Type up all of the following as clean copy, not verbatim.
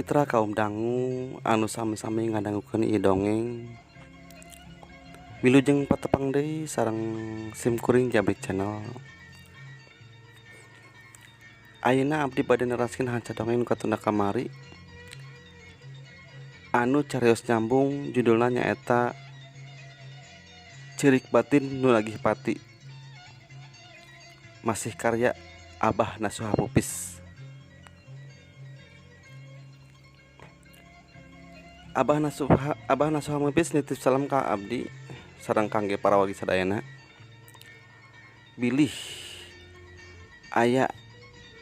Para mitra kaum dangu anu sami-sami ngadangukeun ieu dongeng, wilujeng patepang deui sareng sim kuring Jabrik Channel. Ayeuna abdi bade neraskeun hanca dongeng nu katunda kamari anu carios nyambung, judulna nyaeta Ceurik Batin Nu Nagih Pati, masih karya Abah Nasuha Mufis. Abah Nasuha Mufis nitip salam ka abdi sareng kangge para wargi sadayana, bilih aya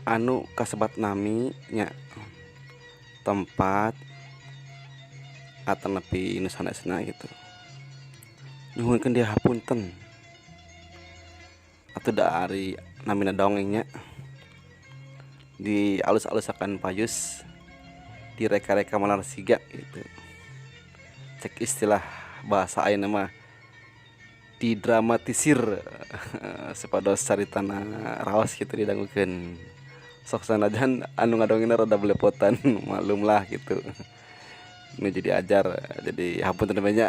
anu kasebat nami nya, tempat atanapi nu sanesna gitu, nyuhunkeun dihapunten atuh, da ari namina dongeng nya di alus-alusakan payus, direka-reka malar siga gitu. Cek istilah bahasa ayeuna mah didramatisir supados caritana raos gitu didangukeun. Sok sanajan anu ngadongengna rada belepotan, maklum lah gitu, nu jadi ajar. Jadi hapunten banyak.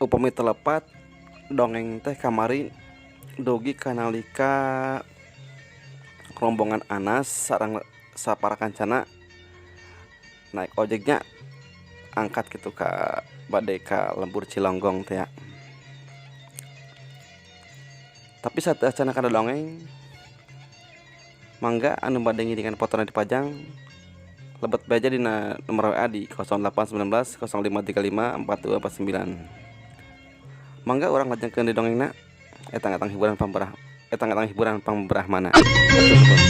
Upami teu lepat, dongeng teh kamari dugi ka nalika rombongan Anas sareng sapara kancana naik ojeknya angkat gitu ka bade ka lembur Cilonggong teh ya. Tapi sateuacanna kana dongeng, mangga anu bade ngiringan fotona dipajang, lebet bae aja dina nomor WA di 0819 0535 4249. Mangga urang lajengkeun di dongengna, etang-etang hiburan pamberah, etang-etang hiburan pangbrahmana. Hatur nuhun.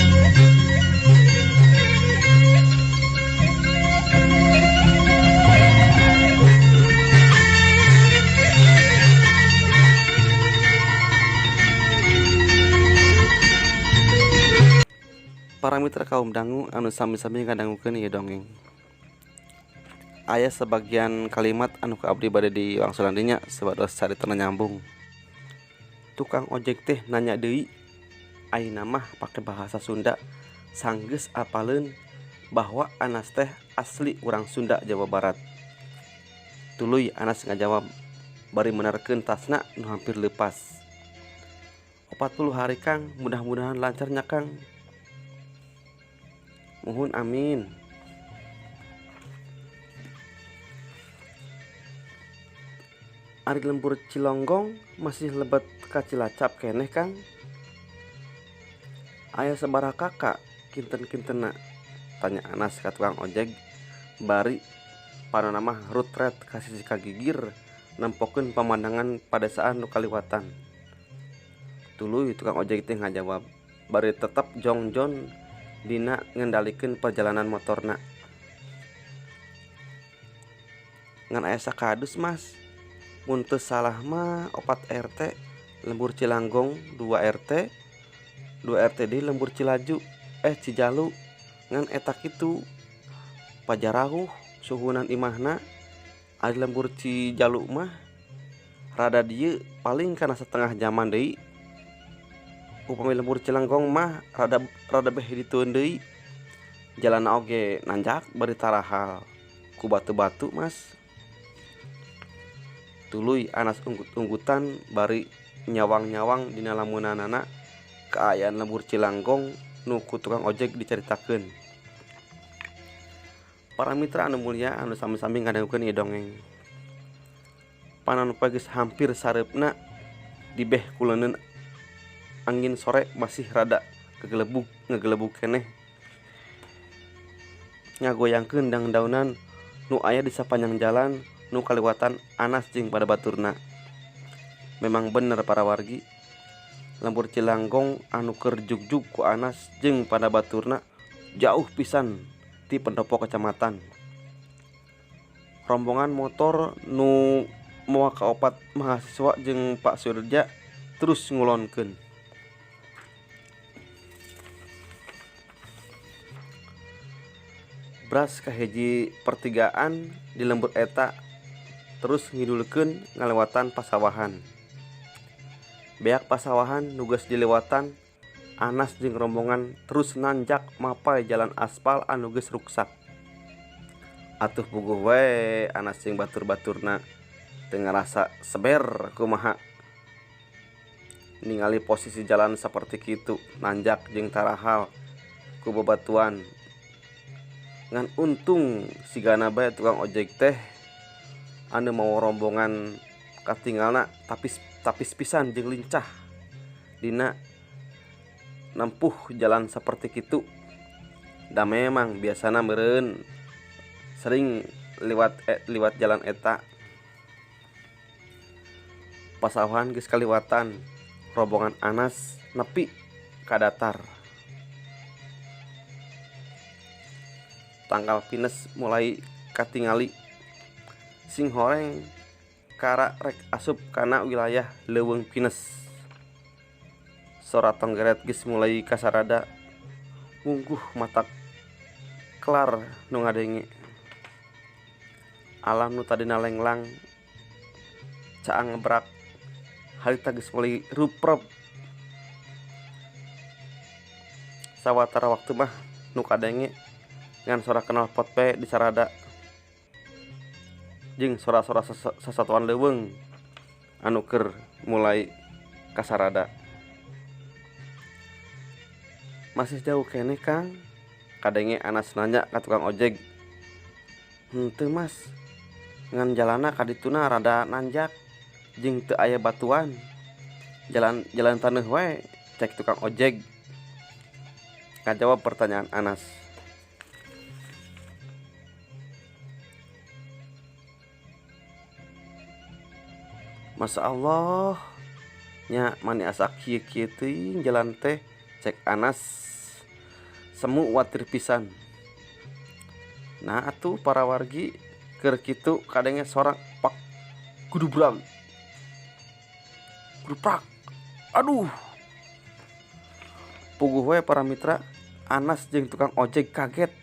Para mitra kaum dangu anu sami-sami ngadangukeun ieu dongeng, aya sebagian kalimat anu ku abdi bade diwangsulan dinya supados caritana nyambung. Tukang ojek teh nanya deui, ayeuna mah pake bahasa Sunda, sanggeus apaleun bahwa Anas teh asli urang Sunda, Jawa Barat. Tuluy Anas ngajawab bari menerkeun tasna nu hampir leupas, "40 hari, Kang. Mudah-mudahan lancar nya, Kang." "Muhun, amin." "Ari lembur Cilonggong masih lebet ka Cilacap keneh, Kang? Aya sabaraha KK kinten-kintenna?" tanya Anas ka tukang ojek bari panonna mah rutret ka sisi kagigir nempokeun pamandangan padesaan nu kaliwatan. Tuluy tukang ojek teh ngajawab bari tetep jongjon dina ngendalikeun perjalanan motorna, "Ngan aya sakadus, Mas. Mun teu salah mah 4 RT lembur Cilanggong, 2 RT, 2 RT deui lembur Cilaju, eh, Cijalu. Ngan eta kitu, pajarauh suhunan imahna. Ari lembur Cijalu mah rada dieu, paling kana satengah jaman deui. Upami lembur Cilanggong mah rada rada beh ditueun deui. Jalanna oge nanjak bari tarahal ku batu-batu, Mas." Tuluy Anas unggut-unggutan bari nyawang-nyawang dina lamunanana kaayaan lembur Cilanggong nu ku tukang ojek dicaritakeun. Para mitra anu mulia anu sami-sami ngadangukeun ieu dongeng, panon poe geus hampir sareupna dibeh ku leuneun angin sore masih rada gegelebug ngegelebug keneh, ngagoyangkeun dangdaunan nu aya di sapanjang jalan nu kaliwatan Anas jeung pada baturna. Memang bener, para wargi, lembur Cilanggong anu keur jugjug ku Anas jeung pada baturna jauh pisan ti pendopo kecamatan. Rombongan motor nu mawa kaopat mahasiswa jeung Pak Surja terus ngulonkeun. Bras ka hiji pertigaan di lembur eta, terus ngidulkeun ngalewatan pasawahan. Beak pasawahan nu geus dilewatan, Anas jeung rombongan terus nanjak mapay jalan aspal anu geus ruksak. Atuh puguh we Anas jeung batur-baturna teu ngarasa seber kumaha. Ningali posisi jalan saperti kitu nanjak jeung tarahal ku bebatuan. Ngan untung sigana bae tukang ojek teh anu mawa rombongan katingalna tapis pisan jeung lincah dina nempuh jalan saperti kitu. Da memang biasana meureun sering liwat jalan eta. Pasawahan geus kaliwatan, rombongan Anas nepi ka datar. Tangkal pinus mulai katingali. Sing horeng kara rek asup kana wilayah Leuweung Pinus. Sora tonggeret geus mulai kasarada. Mungguh mata kelar nu ngadenge. Alam nu tadina lenglang caang ngebrak harita geus mulai ruprep. Sawatara waktu mah nu kadenge ngan sora knalpot pe disarada jeung sora-sora sasatuan leuweung anu keur mulai kasarada. Masih jauh keneh Kang, kadenge Anas nanya ka tukang ojek. Henteu Mas, ngan jalana kadituna rada nanjak jeung teu aya batuan. Jalan taneuh we, cek tukang ojek. Kajawab pertanyaan Anas. Masya Allah, nya mani asa kieu-kieu teuing jalan teh, cek Anas semu watir pisan. Nah atuh para wargi keur kitu kadenge sorak pak gudubrag. Guduprak. Aduh. Puguh we para mitra, Anas jeung tukang ojek kaget.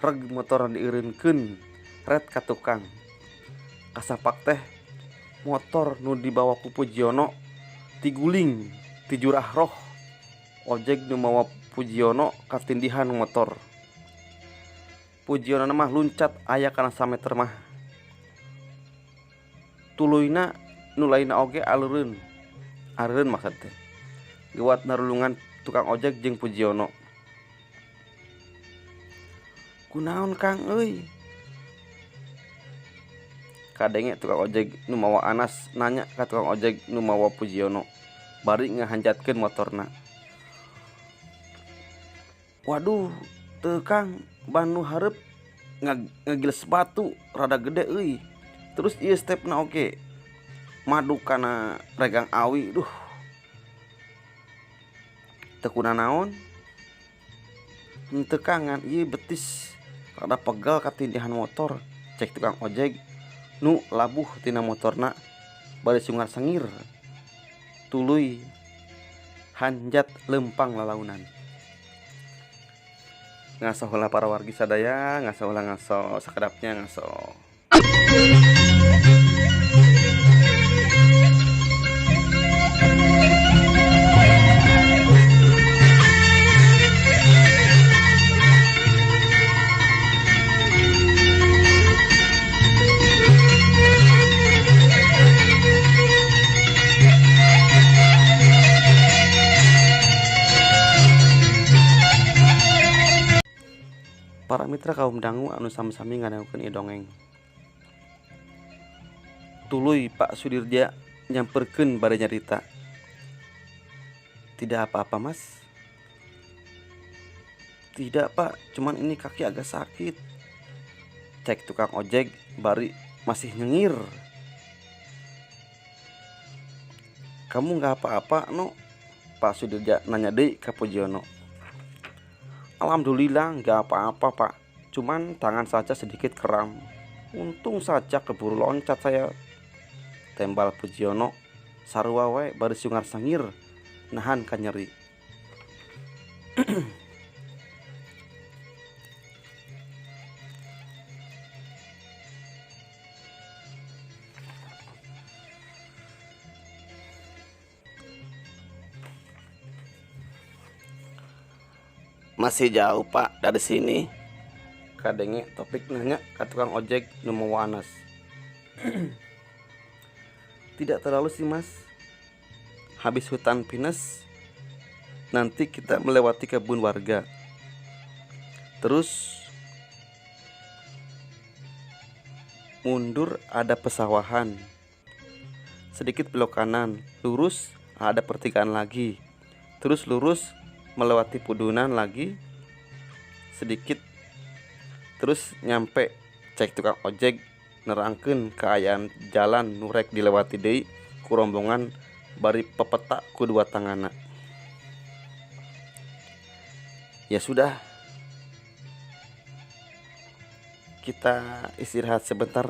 Reg motor dieureunkeun ret ka tukang. Kasapak teh motor nu dibawa ku Pujiono tiguling ti jurah roh. Ojek nu mawa Pujiono katindihan motor. Pujiono mah luncat aya kana sameter mah. Tuluyna nu lainna oge aleureun. Areureun maksud teh. Gewat narulungan tukang ojek jeung Pujiono. Kunaon Kang euy? Kadenge tukang ojek nu mawa Anas nanya ka tukang ojek nu mawa Pujiono bari ngahanjatkeun motorna. Waduh, teu Kang, ban nu hareup ngagiles batu rada gede euy. Terus ieu stepna oge madu kana regang awi, duh. Teu kunanaon? Henteu Kang, ngan ieu betis rada pegal katindihan motor, cek tukang ojek nu labuh tina motorna bari sungar sengir tuluy hanjat lempang lalaunan. Ngaso heula para wargi sadaya, ngaso heula ngaso sakedapnya ngaso. Para mitra kaum dangu anu sami-sami ngadangukeun ieu dongeng. Tuluy Pak Sudirja nyamperkeun bade nyarita. Tidak apa-apa Mas. Tidak Pak, cuman ini kaki agak sakit. Cek tukang ojek bari masih nyengir. Kamu nggak apa-apa no? Pak Sudirja nanya deui ka Pujiono. Alhamdulillah nggak apa-apa Pak, cuman tangan saja sedikit kram. Untung saja keburu loncat saya. Tembal Pujiono sarua we bari sungar sangir nahan ka nyeri. Masih jauh Pak dari sini? Kadenge Topik nanya ka tukang ojek nu mawa Anas. Tidak terlalu sih Mas. Habis hutan pinus nanti kita melewati kebun warga. Terus mundur ada pesawahan. Sedikit belok kanan, lurus ada pertigaan lagi. Terus lurus melewati pudunan lagi sedikit, terus nyampe. Cek tukang ojek nerangkeun kaayaan jalan nu rek dilewati deui ku rombongan bari pepetak ku dua tanganna. Ya sudah, kita istirahat sebentar.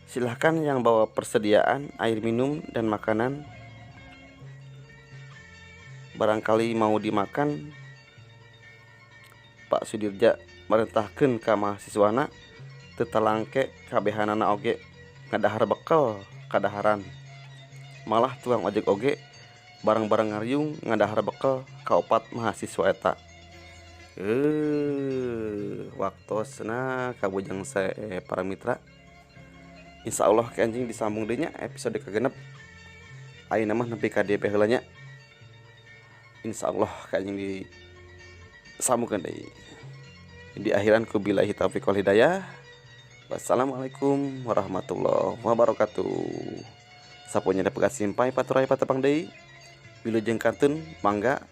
Silahkan yang bawa persediaan air minum dan makanan. Barangkali mau dimakan. Pak Sudirja merintahkeun ka mahasiswana, teu talangke kabehanana oge ngadahar bekel kadaharan. Malah tukang ojek oge bareng-bareng ngariung ngadahar bekel kaopat mahasiswa eta. Waktosna kabujang saya para mitra. Insya Allah ke anjing disambung deui nya episode kagenep. Ayeuna mah nepi ka dieu heula nya. Insya Allah ke anjing disambungkeun deui. Di akhiran ku billahi taufiq wal hidayah. Wassalamualaikum warahmatullahi wabarakatuh. Sapunya dapat simpai paturai patepang deui. Wilujeng kantun mangga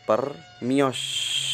permios.